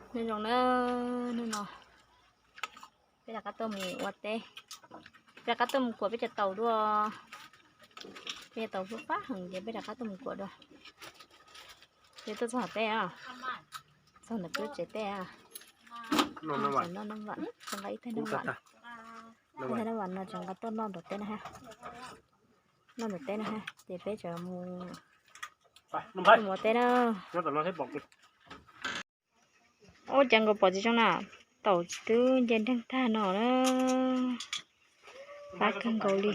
Nyob zoo na, hnub no peb rov qab tuaj mus ua teb, peb rov qab tuaj mus kuam peb cov taum dua. Peb cov taum fab fab heev ces peb rov qab tuaj mus kuam dua. Ces tuaj txog teb, txog ntawm peb lub tsev teb, noj noj vam, txog nqa ib tag noj vam, ib tag noj vam no tseem nqa tuaj noj nram teb na ha. Noj nram teb na ha, ces peb tseem mus ua teb na. Ua cas nkaus pom tsis zoo na, taum twb nce nreeg tag no na. Fab kawg nkaus li.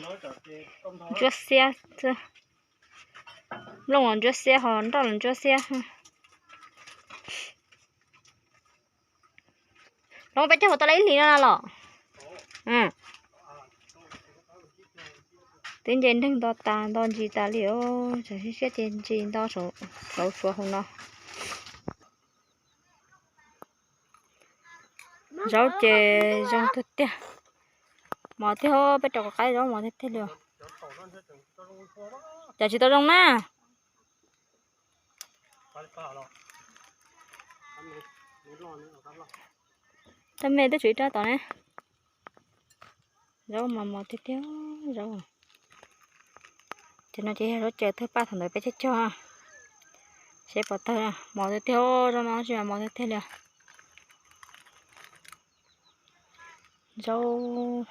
Ntsuab xiab xwb. Nplooj los ntsuab xiab ho nroj los ntsuab xiab. Hlob, peb cog puas tau li ib hlis no los? Twb nce nreeg nto tas nto ntsis tas li os, tsam siab siab ces ntsis nto saum suav hauv no. Zaub ces zoo tiag tiag. Mos tiag, peb rau quav qaib zaub mos tiag tiag li os. Cas tsis tau zoo na? Tab me twb tshuav ib rab tod ne. Zaub mas mos tiag tiag zaub. Ces no ces yog zaub caws thawj paj thaum ntawd peb cog cog, seb puas tawg. Mos tiag tiag, zaub no tsis mos tiag tiag li os. Zaub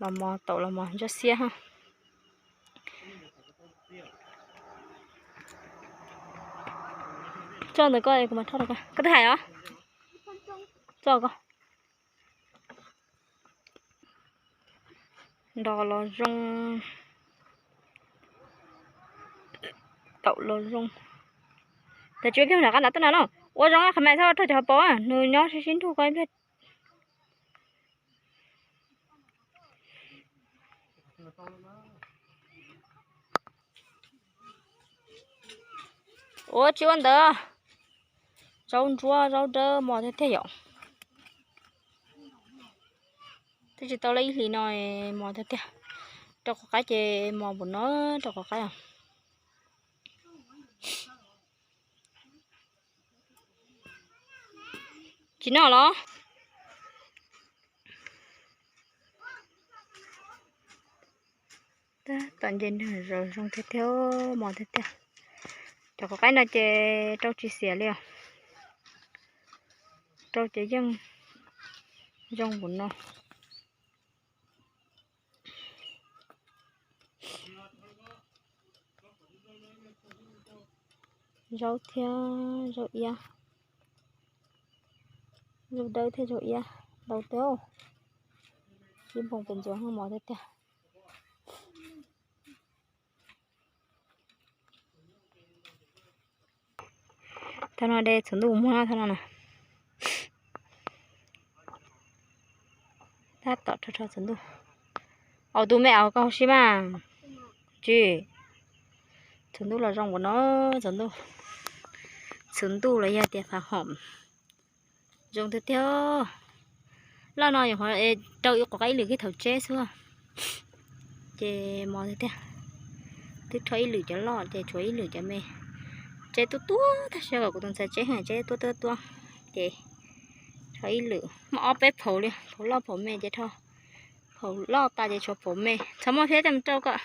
los mos, taum los mos, ntsuab xiab. Tso ntawm ko kuv mam rho rau koj. Koj twb hais os. Tso koj. Nroj los zoo, taum los zoo. Ces tsis ua kiag nram qab ntav tuaj no na. Ua zoo qhov mas txhob rau cov hauv paus, nws nyob sib sib nrug koj ib pliag. Ua tsis ua ntawd, zaub ntsuab zaub dawb mos tiag tiag yom. Twb tsis tau li ib hlis no mos tiag tiag. Rau quav qaib ces mos npaum no, rau quav qaib os. Tsis noj los? Tab tom nce nreeg zoo tiag tiag, mos tiag tiag. Cov quav qaib no ces rau tsis xiam li os. Rau ces yeej zoo npaum no. Zaub thiab zaub iab, zaub dawb thiab zaub iab ntau tiag. Ib npoo pes ntxuav mos tiag tiag. Thaum no de txhuv ntuj muag thaum no na. Tab tom rho rho txhuv ntuj. Aus tus me aus koj hauv si mas. Tsis, txhuv ntuj los zoo npaum no, txhuv ntuj, txhuv ntuj los yog tias fav hom. Zoo tiag tiag. Loj no yog rau ib quav qaib ib lwm kiag thaum tseb xwb, ces mos tiag tiag. Twb rho ib lwm cov loj ces tshuav ib lwm cov me. Tseb tuab tuab tag, sawv kom kuv tus ntxhais tseb heev, tseb tuab tuab tuab, ces rho ib lwm muaj ob peb phaum li, phaum loj phaum me ces rho phaum loj tas ces tshuav phaum me. Txhob muaj phiab coj mus rau koj.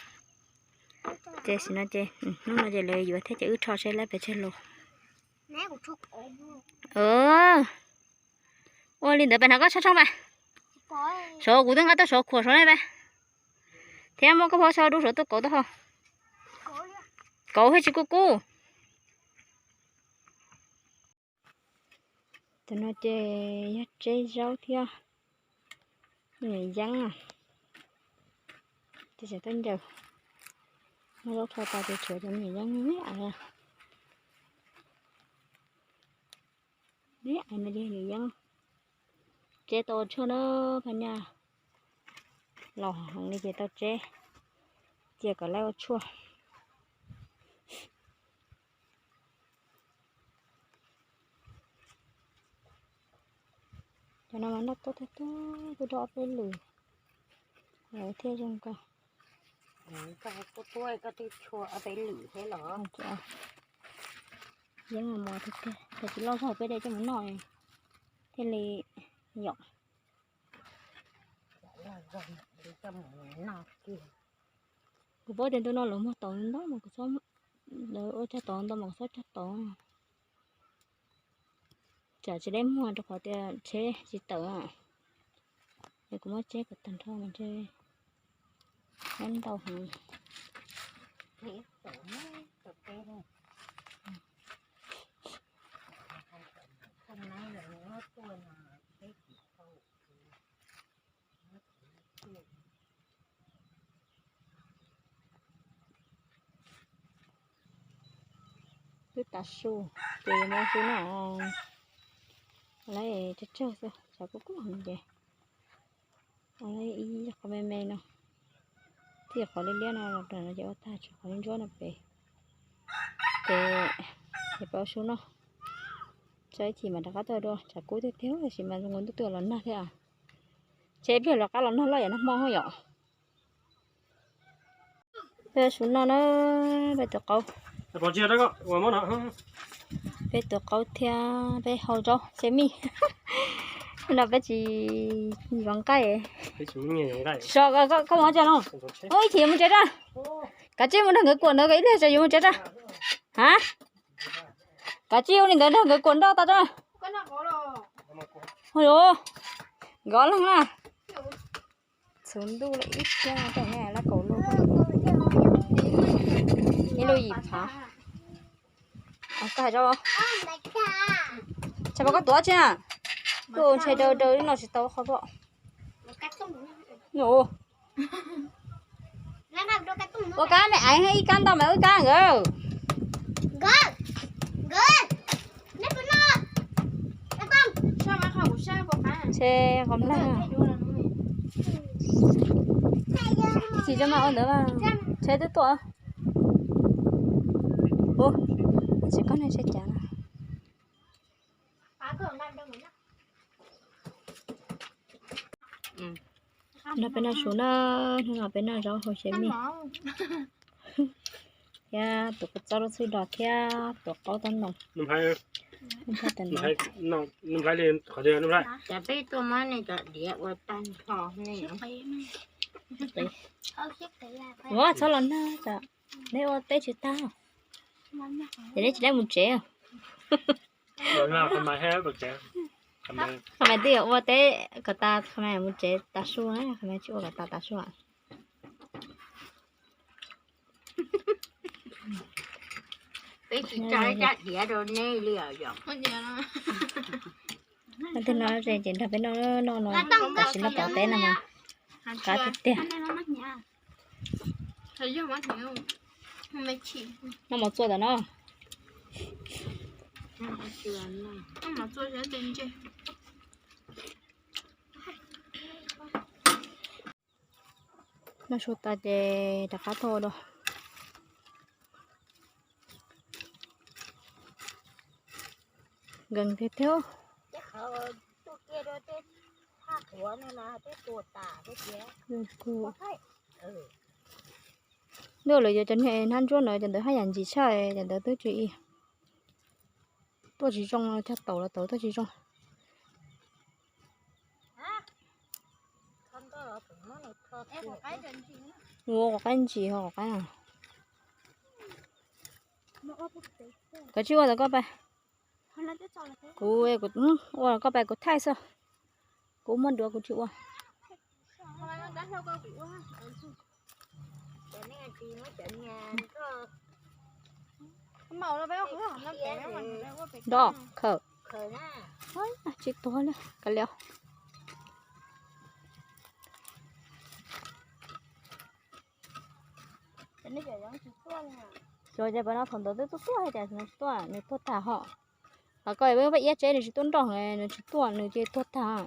Ces sim no ces hnub no ces lawv yuav thiab ces wb rho seb lawv pes tsawg lus. Ua li ntawd pes hnav koj tshob tshooj pes. Saud kuv twb nqa tuaj saud khuam saud ne pes. Thiab muab koj phab saud dub saud tuaj kauv tuaj hau. Kauv thiab tsis kuj kub. Tam no ces yog tseb zaub thiab nyuam yeeb, ces tseem tuaj ncaws. Muab zaub rho tas ces tshuav cov nyuam yeeb me me. Me me li nyuam yeeb. Tseb tau ua tshuaj na, phaj nyaj los heev li ces tau tseb cia kom lawv ua tshuaj. Cov no mas noj tuab tuab tuab, twb rau ob peb lwm lawv thiaj zoo kawg. Koj tuab tuab koj twb tshua ob peb lwm thiab los? Yeeb mos tiag tiag. Tsis loj zog peb de coj mus noj thiaj li yom. Kuv paub tias ntu no lawv muag tod ntau mas kuv txhob, lawv ua cog tod ntau mas kuv txhob cog tod. Tsam tsis deb muag rau qhov tias tsheb tsis tawm. Es kuv muab tseb kom tag nrho mas ntshe ntau heev. Twb tav su, ces yuav mus ua su no. Lawv tsawg tsawg xwb, tshav kub kub heev ces ua ib qho me me no, txij qhov liab liab no los rau no ces ua tag, tshuav qhov ntsuab ntsuab no pem. Ces, ces peb ua su no, tso ib chim mas rov qab tuaj dua, tshav kub tiag tiag tab sis mas zoo nkaus ntuj twb los nag thiab. Ces ib pliag rov qab los nag loj yam nag hmo yom. Peb ua su no na, peb tuav qaub. Peb tuav qaub thiab peb hau zaub xyaw mij. No peb tsis zov nqaij. So, koj mus tsev no. Ib chim yuav mus tsev rau. Kav tsij mus nrog nkawd kuam ntawd, ib pliag tseem yuav mus tsev rau. Ha? Kav tsij ua li ntawd nrog nkawd kuam nroj tas rau. Nkawd leeg na. Txhuv ntuj lawm ib thiab tej ne, lab kaus loj, ib lub yim phav. Koj hais rau, tsam pom koj tuav tsi na, tuaj ua ntshe daw daw li no tsis tau qhov pom. Ua kab me aiv, ib kab ntau mas ib kab nkawd. Ntshe qhov nplag. Tsis tau mas ua ntawd, tsheb twb tuaj. Ua, tsis koj neeg tsheb cav na. Nrog peb noj su na, hnub no peb noj zaub hau xyaw mij thiab tuav kua txob lub txhwb dos thiab tuav qaub taub noos. Ua txhob los nag tsam neb ua teb tsis tag, ces neb tsis tau mus tsev. Qhov mas twb yuav ua teb kom tas, qhov mas mus tsev tav su, qhov mas tsis ua kom tas tav su. Peb tsis tso ib rab diav rau nej li os yom. Tej no ces nrog peb noj, noj no tam sim no tom teb no mas qab tiag tiag. Noj mov txua tom no. Noj su tas ces rov qab tuaj dua. Nkees tiag tiag. Ntuj, lawv yuav cov niag hnab ntsuab ntawd, cov ntawd haj yam ntsim tshaj, cov ntawd twb tsis, tuaj tsis zoo, cog taus los taus tuaj tsis zoo. Ua quav qaib ntsim, ho quav qaib no. Koj tsis ua tau koj pa. Kuv, kuv ua koj pa kuv thaij xwb. Kuv muaj duav kuv tsis ua. Nroj khawm. Tsis tuag li, kav liam. Xyov ces pab no thaum ntawd twb tuaj tuaj ces nws tsis tuaj, nws tuag tag hos. Los koj pab iab tseb nws tsis tuaj nroj, nws tsis tuaj nws ces tuag tag.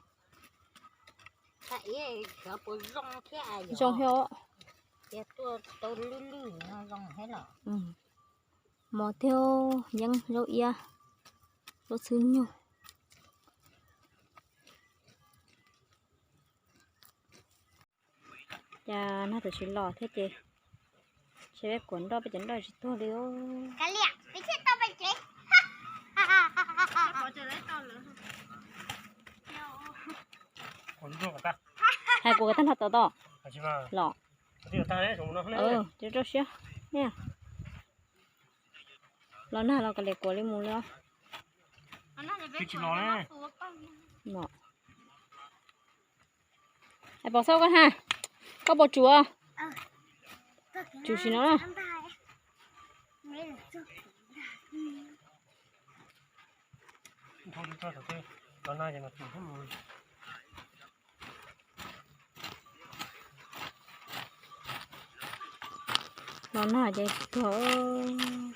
Zoo thiab. Mov thiab yeeb zaub iab, zaub txhwb nyug. Cas nag tam sim los thiab ces, ces peb kuam nroj, peb cov nroj tsis tuag li. Kav liam, peb thiaj tau pais tsev. Hais kuv kom tag hlo tod tod los. Rau siab. Los nag los koj li kuv li mus li. Hais Pov Xauj koj ha, koj puas tsuav? Tsuav sim no na. Los nag ces tuag.